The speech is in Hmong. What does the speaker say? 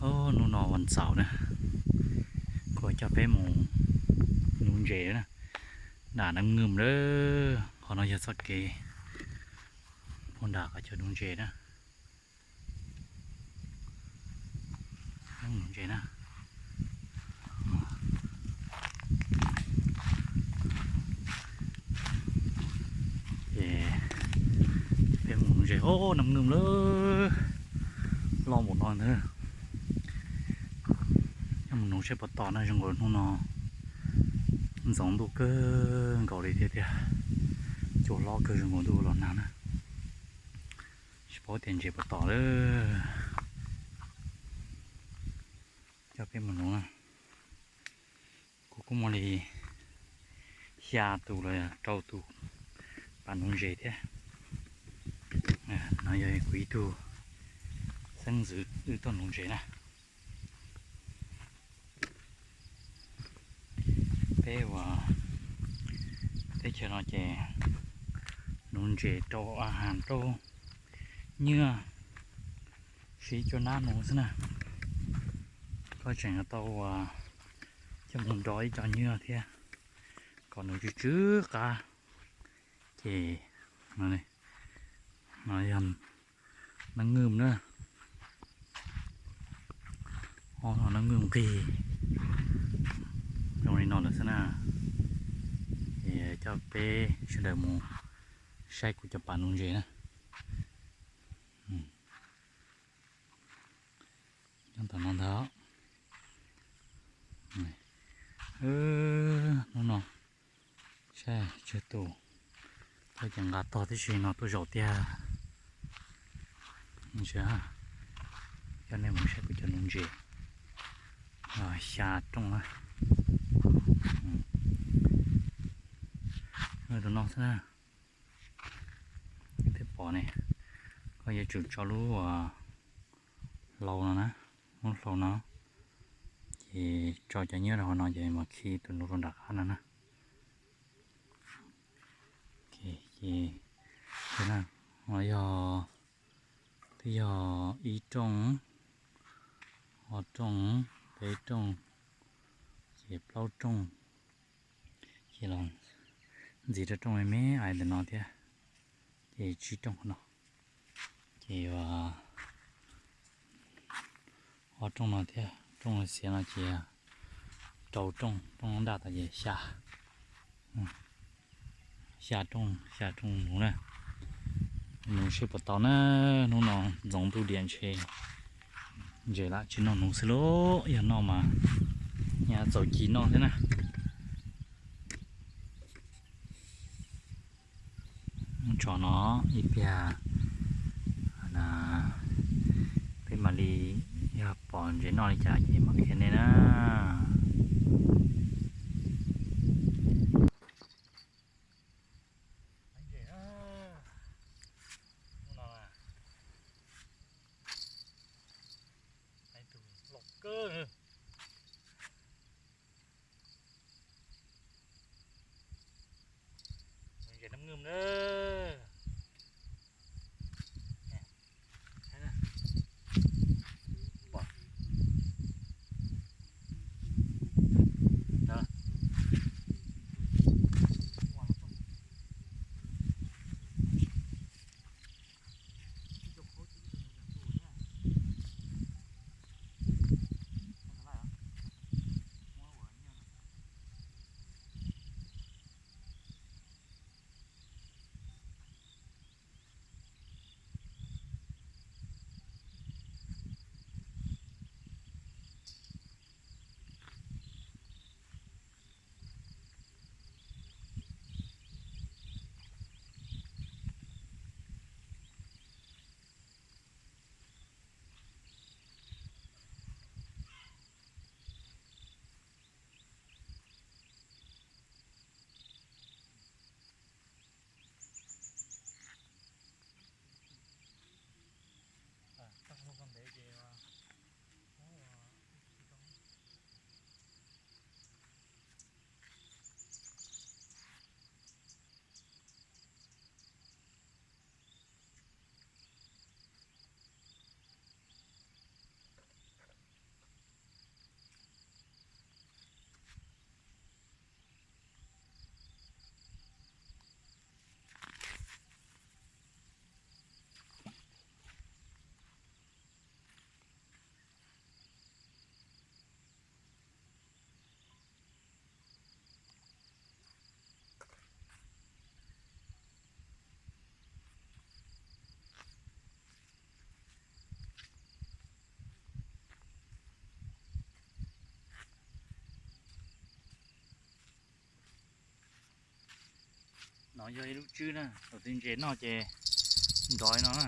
Hnub no vas xaum na, kuv coj peb mus nuv ntses na, nram Nab Nwm lawm. Qhov no yog txoj kev puag nram qhov chaw nuv ntses na. Nuv ntses na. Ces peb mus nuv ntses, o, Nab Nwm lawm, loj npaum no ntag. Coj mus nuv seb puas tom na, zoo nkaus hnub no ntxoov ntuj kawg nkaus li thiab tiag, cua hlob kawg zoo nkaus ntuj los nag na. Tsis paub tias ntses puas tom lawm. Coj peb mus nuv na. Kuv kuj muaj li xya tus los rau tus pas nuv ntses thiab. No yog kuv ib tug xeeb ntxwv wb tuaj nuv ntses na. Peb ua teb chaws no ces nuv ntses rau a has rau nyuag siv cua nab nuv xwb na. Koj tseem tau ua coj mus nrog ib co nyuag thiab kom nws tsw tsw qab. Ces no yog Nab Nwm na, ob no Nab Nwm nqig zoo li no lawm xwb na. Ces coj peb sawv daws mus saib kuv cov pas nuv ntses na. Nyob tom no ntag. Hnub no saib tsawg tus, tau ces nqa tog tib si no tuaj zaum tiag. Coj nej mus saib kuv cov nuv ntses, xya rooj na. Tus no xwb na. Peb pom ne, koj yuav tsum tso lub hlau no na, lub hlau no, ces tso cov nyuag rau hauv no ces mam khi tus nuv rau nram qab no na. Ces no yog, twb yog ib rooj, ob rooj, peb rooj, ces plaub rooj, ces los ntxiv rau rooj me me ais ntawm no thiab, ces tsib rooj no, ces yuav ob rooj no thiab, rooj xiav no ces rau rooj, rooj nraj tod ces xya, xya rooj, xya rooj nuv na. Nuv seb puas tau na, hnub no ntxoov ntuj diam ntshe ntses lam tsis noj nuv xwb lauj, yog noj mas nyaj txaus ci noj thiab na. Tso no ib pliag peb mam li, yog pom ntses noj li cas ces mam qhia nej na. Ntses Nab Nwm na. Yog ib lub tswb na, thaum twg ntses noj ces nrov li no na.